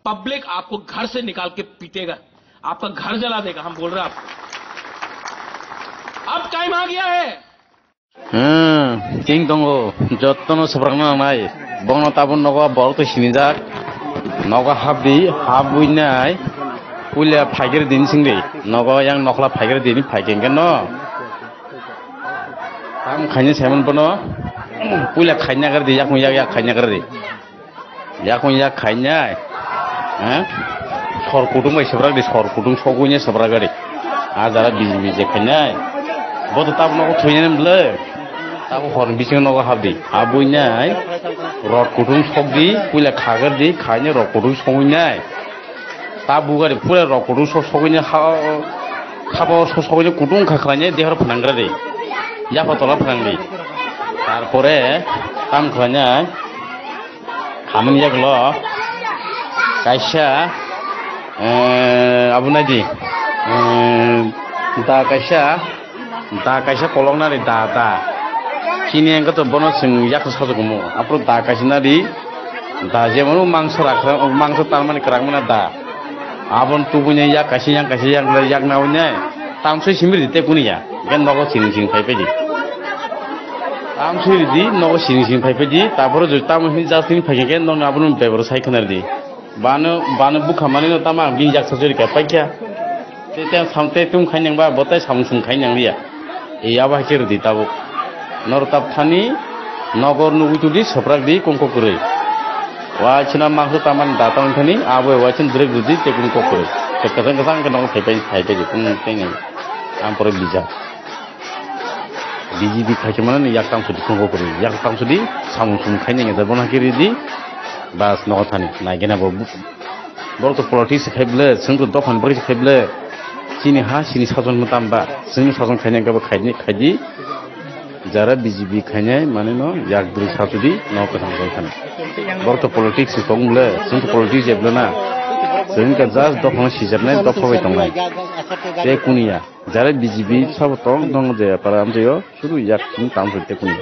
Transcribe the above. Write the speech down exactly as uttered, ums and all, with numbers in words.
पब्लिक आपको घर से निकाल के पीटेगा, आपका घर जला देगा, हम बोल रहे हैं आपको। अब टाइम आ गया है। Hmm, ting tongo, jottono swprakna nangnai. Bono tabuk nogo borok twi sinijak. Nogo hapdi, hapwi nai. Puila phaikhe din singdi. Nogo yang nokhla phaikhe din, phaikhe hwnkhe no. Tam khaina saiman bono. Puila khaina gardi, yakung yak yak khaina gardi. Yakung yak khainai. Ha? Sor kutung bai swbrak di, sor kutung sogwi ne swbrak gari. A jara biji biji khainai. Bo to tabuk nogo thwinai bwle. Tabuk hor bisingo nogo habdi. Habwi nai. Rot kutung sogdi, puila khagar di, khainai rot kutung sogwi nai. Tabuk gari pura rot kutung sok sogwi nai ha, habo sok sogwi nai kutung kha khlainai dehor phnang gra di. Yapha tola phnang di. Tarpore tam khlainai. Hamani yagulo kaisa, eh, abo naidi, eh, da kaisa, da kaisa kolok nari da, da. Chini engkhe to bono chwng yaksa sajagwmo. Aphuru da kaisa nari, da jemon mangso rakha, mangso tanmani kwrak mano da. Aboni tubuni yak kaisa, yang kaisa, yang yak nawi nai. Tamsoi simi ridi tei kuni ya. Gen nogo sini sini phai phai di. Tamsoi ridi nogo sini sini phai phai di. Taporo jodi tamo hini jasini phai khe nono abono bebaro sai khna ridi. Bano, bano bukha mani no tamo ang bini yak sajori ka paikha. Tei tei sam tei tum khai nang ba bo tei samung sung khai nang liya. E abo hai khe rwdi tabuk. Nor tab thani nogor nugwi tudi swprak di kongkok kwrwi. Wa china mangso tamani da tang thani abo wa chin brek rwdi te kongkok kwrwi. Kwchang kwchang khe nogo phai phai phai phai kung tei nang. Ang pore bija. B J P khai khe mano ni yak tang sudi kongkok kwrwi. Yak tang sudi samung sung khai nang da bona khe rwdi. Bas nogo thani nai gena bo. Borok to politics khai ble, chwng to dophani bagwi khai ble. Chini ha, chini sason mwtam ba, chwngno sason khainai khe bo khaidi, khaidi. Jara B J P khainai, mane no, yak bwrwi sachudi, no kwthang kwthang khana. Borok to politics se tong ble, chwng to politics je ble na. Chwng ka just dophano sijarnai, dopha bai tongnai. Tei kuniya, jara B J P sabo tong, tong je, para amchaio, suru yak chwng tam suri tei kuniya.